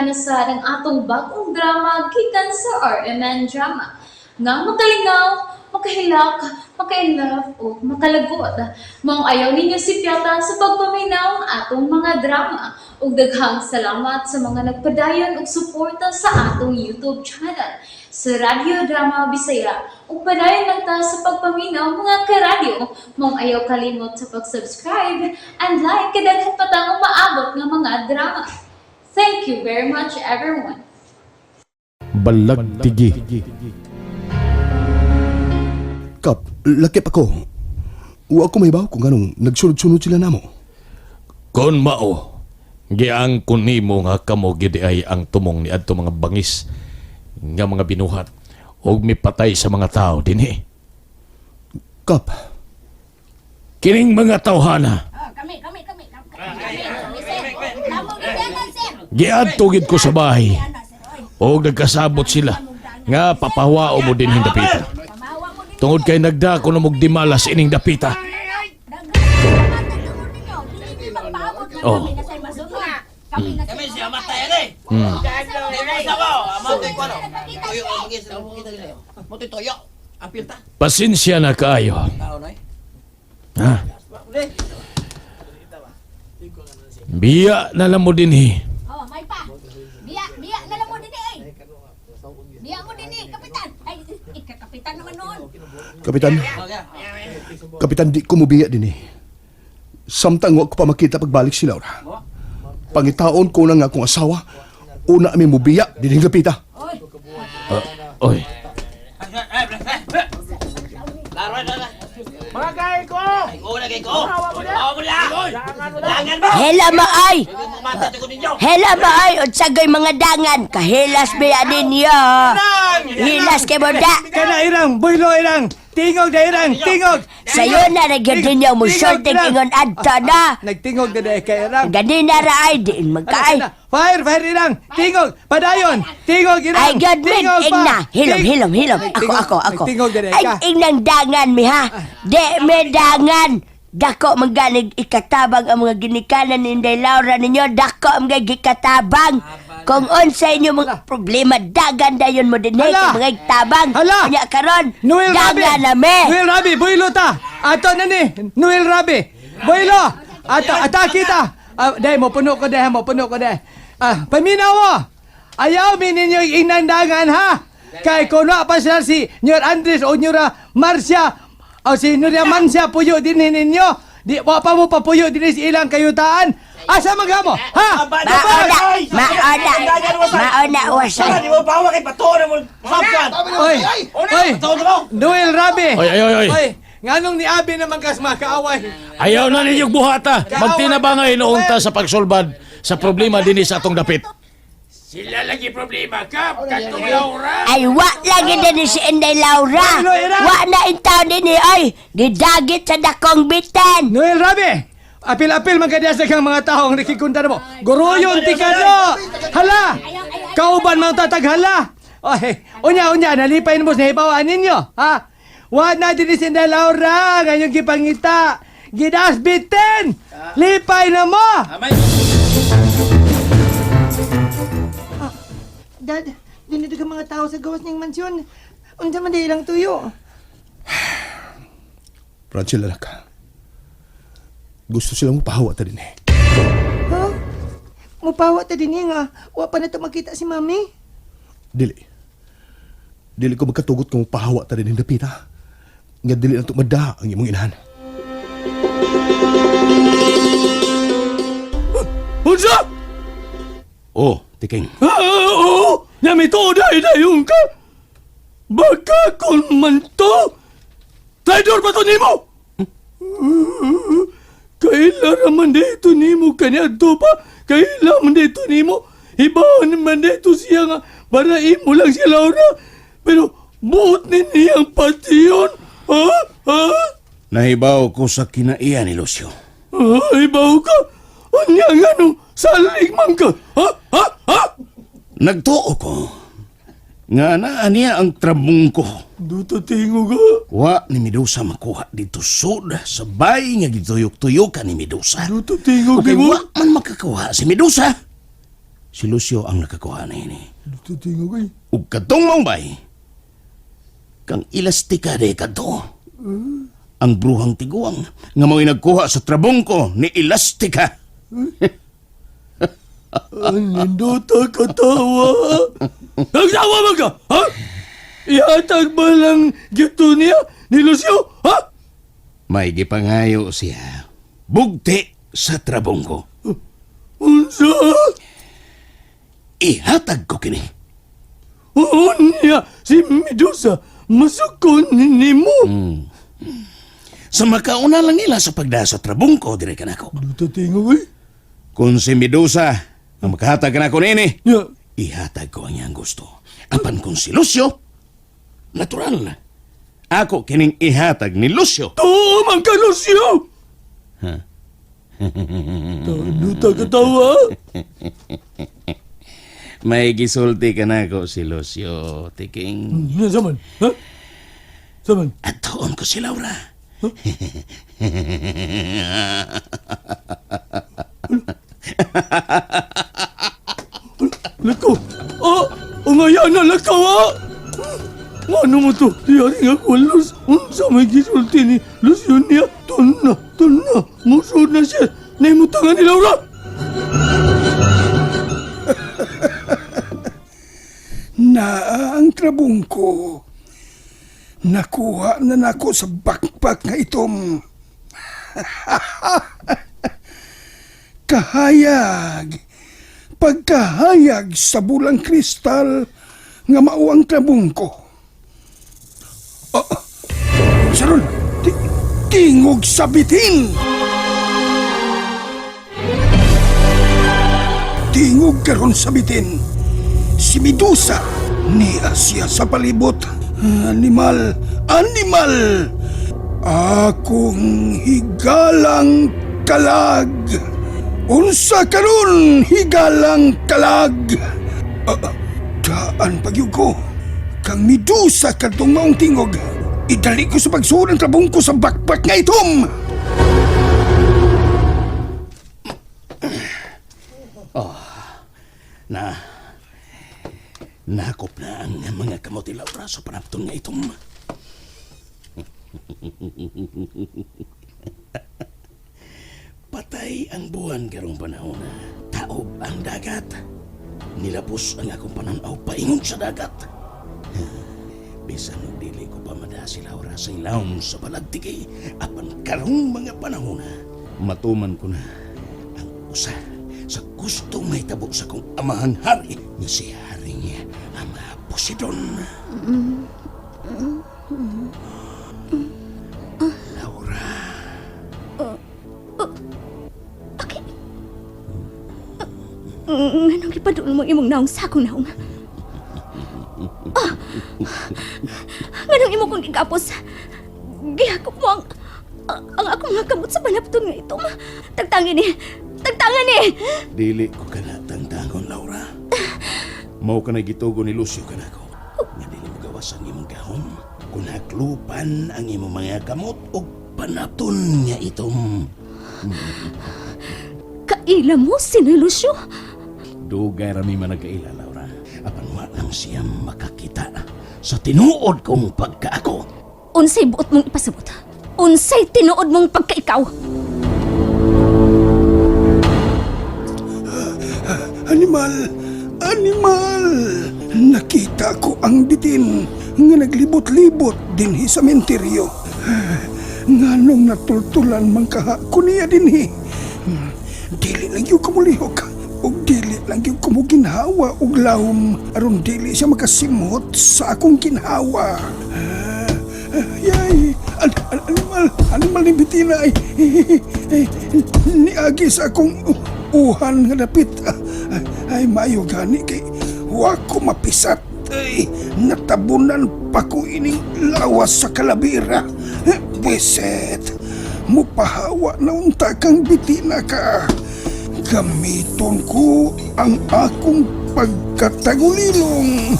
Amihan na sad ang atong bagong drama gikan sa RMN Drama nga makalingaw, makahilak, maka-inlove o makalagot. Maong ayaw ninyo sipyata sa pagpaminaw ang atong mga drama. Ug daghang salamat sa mga nagpadayon og suporta sa atong YouTube channel sa Radyo Drama Bisaya. Ug padayon lang ta sa pagpaminaw, mga karadyo. Maong ayaw kalimot sa pag-subscribe and like kay daghan pa tang umaabot nga mga drama. Thank you very much, everyone. Balagtigi. Kap, lakip ako. Wa ko mahibaw kung anong nagsunod-sunod sila namo. Kon mao, giang kunimo nga kamo gid ay ang tumong ni adto mga bangis nga mga binuhat og mipatay sa mga tao dinhi. Kap, Kining mga tawhana, Kami, kami, kami, kami, kami, kami, sir. Kamo gid sir. giadto gid ko sa bahay og nagkasabot sila nga papahwao mo dinhing dapita. Pamawa mo din. Tungod kay nagdako na mog dimalas ining dapita. Oh. Kami na say masunod. Kami na Kami siya matay eh. Toyo. Apil ta. Pasensya na kaayo. Tao na eh. Ha? Biya na lang mo dinhi. Oh, may pa. Biya, biya na lang mo din eh. Biya mo din eh, kapitan. Ay, ikakapitan naman noon. Kapitan, Kapitan, di ko mubiya din eh. Samtang wa ko pa makita pagbalik si Laura. Pangitaon ko na nga akong asawa, una mi mubiya din dapita. Oy, Oy, Mga kay ko. Ay, kay ko. Hawa mo na. Dangan mo. Hela maay! Mata ko ninyo. Hela maay! Unsagay mga dangan! Kahilas biya ninyo! Hilas kay mo da! Kana irang, buylo irang, tingog na irang, tingog. Sayo na na gyud ninyo musulting ingon adto na! Nagtingog na dahil kay irang. Ganina ra ay diin magkaay! Kana, Fire, fire irang, tingog, padayon, tingog irang. Ay gyud min tingog pa. ingna! Hilom, Ting- hilom, hilom! Ako, Tingog- ako, ako! Nagtingog na dahil Ay ka. ingnang dangan mi ha! Di mi dangan! Dako maganig ikatabang ang mga ginikanan ni Inday Laura ninyo. Dako ang mga gikatabang. Kung unsa inyo mga problema, dagan dayon mo din Hala! kay mga tabang. Hala! Unya karon, Noel Rabi. dangan na me. Noel Rabi, buylo ta. Ato na ni, Noel Rabi. Buylo. Ato, atake ta. Ah, dahil mo puno ko dahil mo puno ko dahil. Ah, paminaw mo. Ayaw mi ninyo inandangan ha. Kay kuno pa sila si Nyor Andres o Nyora Marcia o si Nuria Mancia puyo din ninyo. Di wa pa mo papuyo din sa ilang kayutaan. Asa magamo? Ha? Mauna, mauna, mauna wasan. Di mo pawa kay pato na mo. Sabsan. Oy, oy. Noel Rabi. Oy, oy, oy, oy. Oy, nganong ni Abi naman kas makaaway. Ayaw na ninyong buhata. Magtinabangay noong ta sa pagsulbad sa problema dinhi sa atong dapit. Sila lagi problema ka, katong Laura. Ay, wa lagi din ni si Inday Laura. Wa na in taon din ni, oy. Gidagit sa dakong bitan. Noel Rabi! Apil-apil man kadiya sa kang mga taong nakikunta mo. Guruyon ti kano! Hala! Kauban man tatag hala! Oy, unya unya nalipay mo sa hibawaan ninyo, ha? Wa na din si Inday Laura ngayong gipangita. Gidas biten! Lipay na mo! Dad, dinito ka mga tao sa gawas niyang mansyon. Unsa man di ilang tuyo. Rachel, anak. Gusto silang mupahawa ta din eh. Ha? Mupawa ta din nga. Wa pa na to makita si mami. Dili. Dili ko magkatugot kung mupahawa ta din dapita. Nga dili na to mada ang imong inahan. Unsa? Oh, tiking. Ah, oo! Nami to dahil dayon ka! Baka kung man to! Traidor ba to nimo? Kaila raman dito nimo kaniya to pa? Kaila man dito nimo? Ibaan man dito siya nga para imo lang si Laura. Pero buot ni niyang pasyon. Ha? Ha? Nahibaw ko sa kinaiya ni Lucio. Ah, ibaw ka? Unya nga no, salig man ka. Ha? Ha? Ha? Nagtuo ko. Nga naa niya ang trabong ko. Duto tingo ka. Wa ni Medusa makuha dito sud sa bay nga gituyok-tuyok ni Medusa. Duto tingo Okay, ka mo. wa man makakuha si Medusa. Si Lucio ang nakakuha na ini. Tingog ay. Ug kadtong maubay, kang elastika de kadto. Ang bruhang tiguang nga mao'y nagkuha sa trabong ko ni Elastika. Nindota katawa. Nagtawa man ka, ha? Ihatag ba lang gito niya ni Lucio, ha? May gipangayo siya. Bugti sa trabong ko. Unsa? Ihatag ko kini. Oo niya, si Medusa, masukon nimo. Sa makauna lang nila sa pagda sa trabong ko, dire ka nako. Duta tingog ay. Kung si Medusa ang makahatag kanako nini, Ya, ihatag ko ang iyang gusto. Apan kung si Lucio, natural. Ako kining ihatag ni Lucio. tuo man ka, Lucio. Duta katawa. May gisulti ka nako si Lucio, Tiking. Ya, saman, ha? Saman. At tuon ko si Laura. Lako. Ah, ungaya na lakaw ah. Ano mo to? Diyari nga ko, Luz. Unsa may gisulti ni Lucio niya? Tun na, tun na. Musod na siya. Naimutangan ni Laura. Naa ang trabong ko. Nakuha na nako sa backpack nga itom. Kahayag. Pagkahayag sa bulang kristal nga mao ang trabong ko. Oh, saron, tingog sa bitin. Tingog karon sa bitin. Si Medusa niya siya sa palibot. Animal, animal! Akong higalang kalag. Unsa karon higalang kalag? Ah, daan pagyud ko. Kang Medusa kadtong maong tingog. Idali ko sa pagsuod ang trabong ko sa backpack nga itom. Na, nakop na ang mga kamot ni Laura sa panapton nga itom. Patay ang buwan karong panahon. Taob ang dagat. Nilabos ang akong pananaw paingon sa dagat. Bisan og dili ko pa mada si Laura sa ilawom sa balagtiki apan karong mga panahon matuman ko na ang usa sa gustong mahitabo sa kong amahang hari nga si Haring Ama Poseidon. Laura, Okay. Nganong gipadulong mo imong naong sa akong naong? Ah! Nganong imo kong gigapos? Gihakop mo ang akong mga kamot sa panapton nga itom. Tagtangin ni. Tagtangan ni. Dili ko kana tangtangon, Laura. Mao ka na gitugo ni Lucio kanako. Nga dili mo gawas ang imong gahom. Kung haklupan ang imong mga kamot og panapton nga itom. Kaila mo si Lucio. Dugay rami man nagkaila, Laura. Apan wa lang siya makakita sa tinuod kong pagkaako. Unsay buot mong ipasabot? Unsay tinuod mong pagkaikaw? Animal! Animal! Nakita ko ang bitin nga naglibot-libot dinhi sa menteryo. Nganong natultulan man kaha ko niya dinhi. Dili lang yung kumulihok ug dili lang yung kumuginhawa og lawom aron dili siya makasimhot sa akong ginhawa. Yay! Animal! Animal ni Bettina ay, ay niagi sa akong uhan nga dapit. Ay, maayo gani kay wa ko mapisat. Ay, natabunan pa ko ining lawas sa kalabira. Biset! Mupahawa na unta kang bitina ka. Gamiton ko ang akong pagkatagulilong.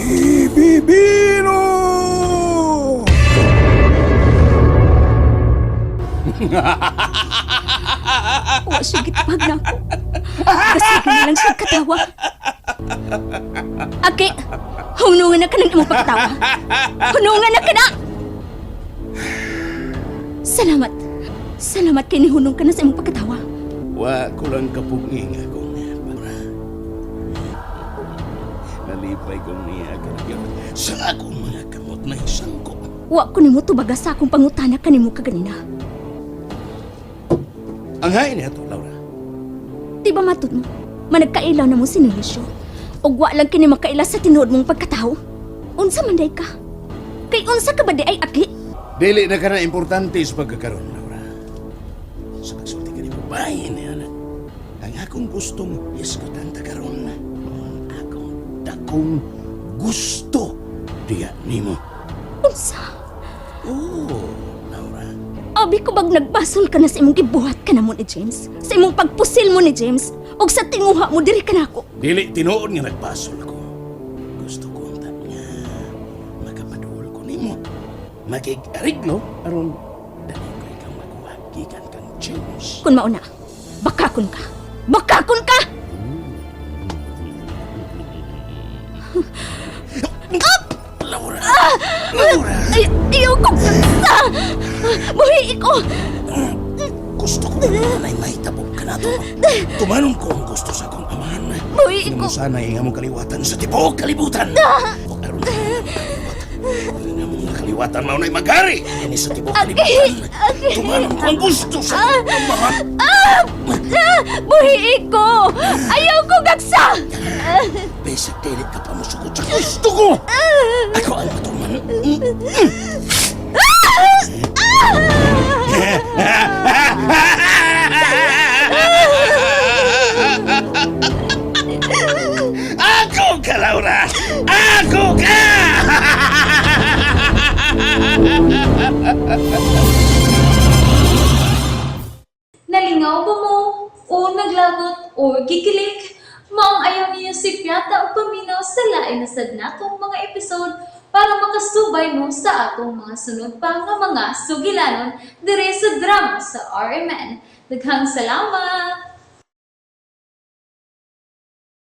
Ibibiro! Wa siya gitpag na ako. Kasi na lang siya katawa. Aki, hunungan na ka ng imong pagtawa. Hunungan na ka na! Salamat. Salamat kay nihunong ka na sa imong pagkatawa. Wa ko lang kapugi nga akong para. Nalipay kong niya ka sa akong mga kamot na isangko. Wa ko nimo tubaga sa akong pangutana kanimo kaganina. Ang hain niya to, Laura. Di ba matud mo? Managkailaw na mo si Nelisio. Ug wa lang kini makaila sa tinuod mong pagkatao. Unsa man day ka? Kay unsa ka ba di ay aki? Dili na ka na importante sa pagkakaroon, Laura. Sa pagsulti ka ni babae niya na. Ang akong gustong isgutan ta karon. Ang akong dakong gusto diya nimo. Unsa? Oh, Laura. Abi ko bag nagbasol ka na sa imong gibuhat ka na mo ni James? Sa imong pagpusil mo ni James? Ug sa tinguha mo diri ka nako. Dili tinuod nga nagbasol ko. Gusto ko ang nga makapaduol ko nimo. Makig-ariglo aron dali ko ikaw makuha gikan kang James. Kun mauna, bakakon ka. Bakakon ka! Laura! Laura! Ay, ayaw ko sa! Buhi ko! Gusto ko na may mahitabo ka na to. Tumanon ko ang gusto sa akong amahan. Buhi Nga ko! mo sanay nga mong kaliwatan sa tibuok kalibutan. O karon nga mong kaliwatan. Nga mong kaliwatan mao na'y maghari. Ini sa tibuok kalibutan. Tumanon ko ang gusto sa akong amahan. Ah! Buhi ko! Ayaw ko gagsa! Bisag dili ka pa musugod sa gusto ko. Ako ang matuman. Ako ka, Laura! Ako ka! Nalingaw ba mo? O naglagot o gikilig? Maong ayaw niyo si Piata o paminaw sa lain na sad natong mga episode para makasubay mo sa atong mga sunod pa nga mga sugilanon dire sa drama sa RMN. Daghang salamat!